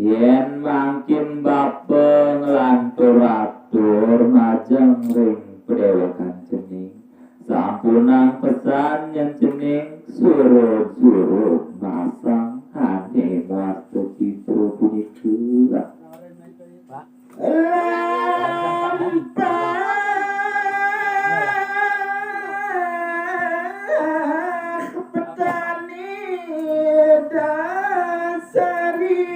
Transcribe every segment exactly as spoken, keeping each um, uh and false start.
Yén mangkin bapa nglantur atur majeng ring padéwékan cening, sampunang pesan nyén cening surud-surud masang ané mawasta cinta punika. Lampah petani dasarin.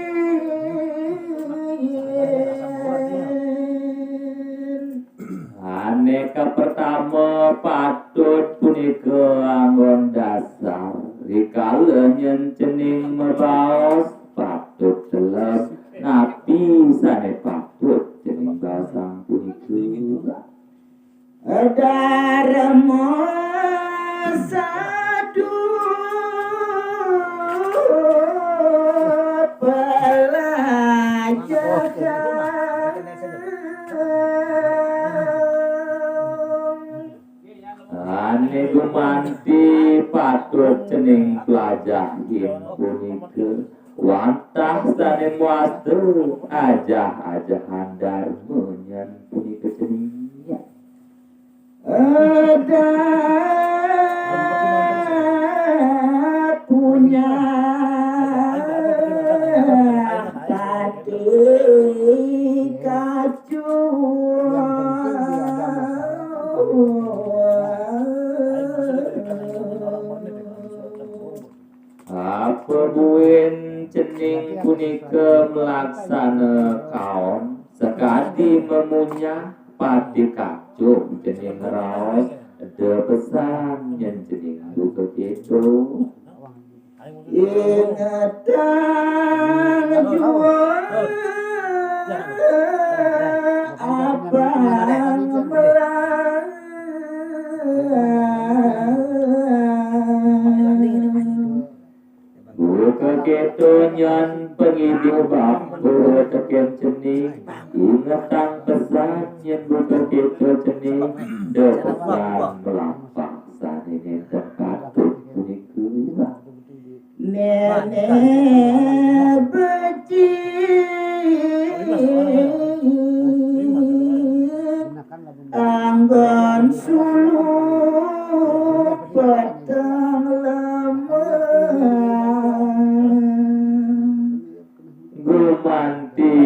Ané kapertama patut punika anggon dasar. Rikala nyén cening mabaos, patut teleb napi sané patut cening baosang punika. Dharma sadu pelajahan. Ané gumanti patut cening plajahin punika wantah sané mawasta ajah-ajahan dharma nyén punika cening. Ada punya pati kacung. Apa buin cening punika malaksana kaon, sakadi mamunyah pati kacung cening ngraos, eda pesan nyén cening buka kéto. Ingetang jua abang melah. Buka kéto nyén pangidih bapa tekén cening, ingetang pesan nyén buka kéto cening, eda pesan melampah sané nénten patut punika. Nenek becik anggon suluh peteng lemah. Gumanti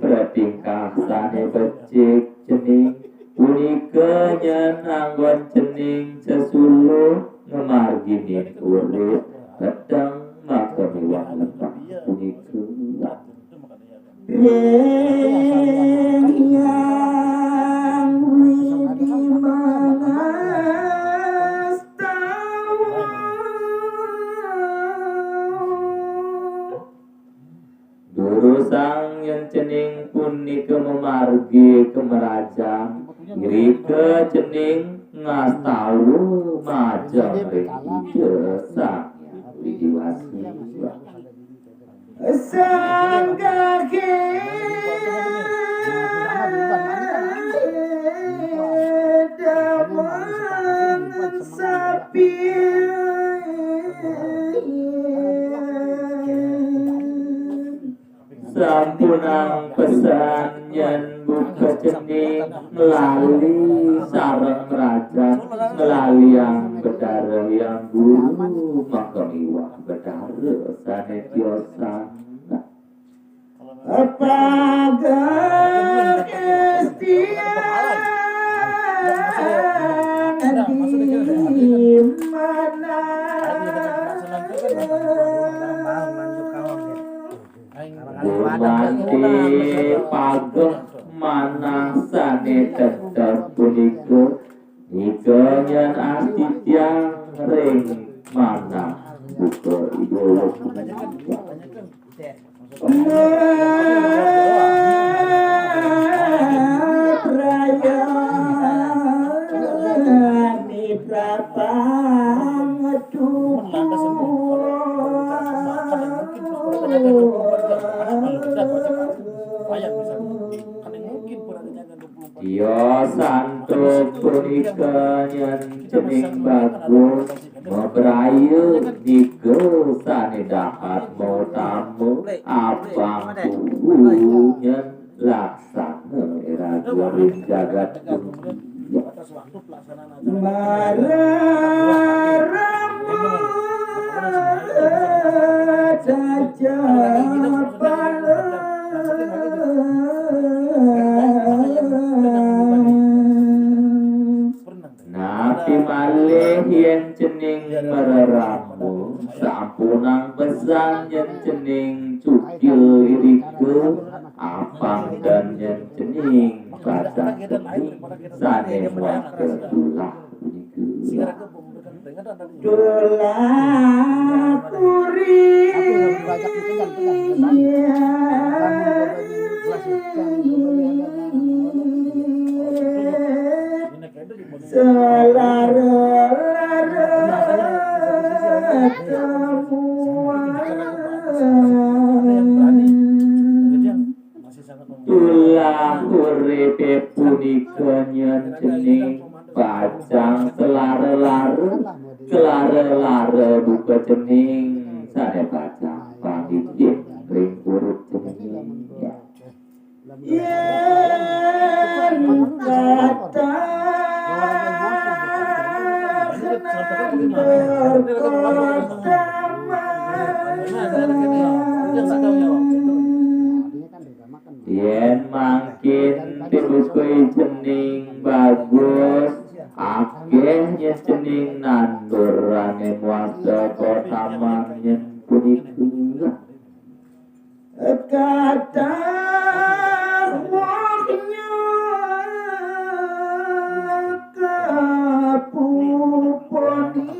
pratingkah sané becik cening, punika nyén anggon cening sesuluh ngamarginin urip peteng makamiwah lemah punika. Ring Hyang Widi Mangastawa. Durusang nyén cening punika mamargi ka mrajan, irika cening ngastawa majeng ring Ida Sang Hyang Widi Wasa. Sanggahé damangan sapi. Sampunang pesan nyén buka cening nglali sareng rajan, nglaliang Betara Hyang Guru, makamiwah Betara sané tiosan. Pageh istiang di mana? Gumanti pageh manah sané tetep punika, nika nyén astitiang ring manah buka Ida Wasa. Praya mitra pangtuku. Tiosan punika nyén cening bagus. Mabraya nika sane dahat mautama apang tuhu nyen laksana iraga ring jagat puniki. Mararama cacapala. Napi malih yen cening mararama, sampunang pesan yen cening cukil irika, apang ten yen cening pacang teni sane muat ka tulah punika. Tulah puri. Selara-lara temuan. Tulah uripe punika nyen cening pacang selara-lara, selara-lara buka cening sane pacang panggih ring urip cening. Yen katah nandur kotaman. Yen mangkin tibukai cening bagus, akeh nyen cening nandur ane muasta kotaman nyen punika. Katah wohnya kapupunin.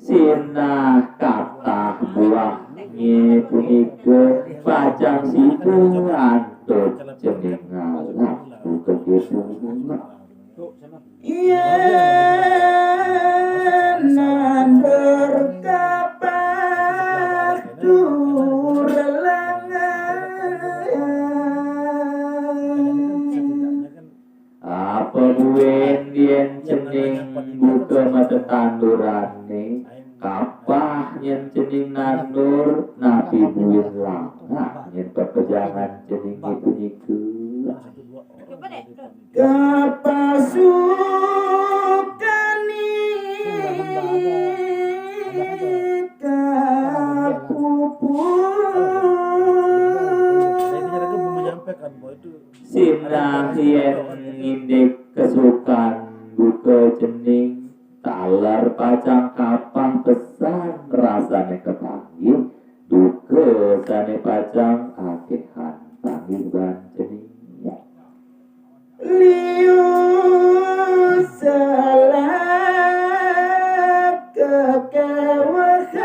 Sinah katah buahnye punika pacang sida antuk cening ngalap buka kesusahan. Yen nandur kapah tur lengan. Apa buin yen cening buka matetandurane, kapah yen cening nandur, napi buin langah yen pepejangan cening punika. Kapasukan kapupun. Sinah yen indik kesukan buka cening, taler pacang kapah pesan rasane kapanggih, duka sane pacang akehan panggih baan cening. Liu salah kekewehan.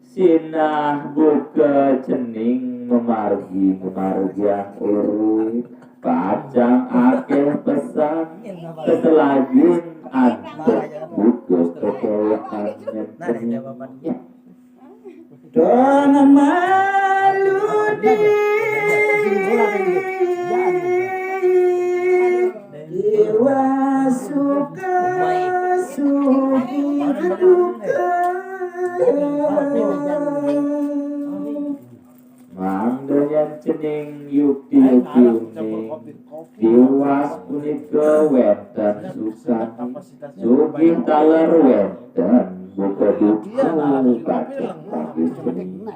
Sinah buka cening mamargi ngamargiang urip, pacang akeh pesan, keselagin antuk buka kekewehan nyen cening. Dong malu di jiwa suka suki duka. Mangda nyen cening yukti-yuktine, Tiwas punika wenten sukan, sugih taler wenten buka duka pacang panggih cening.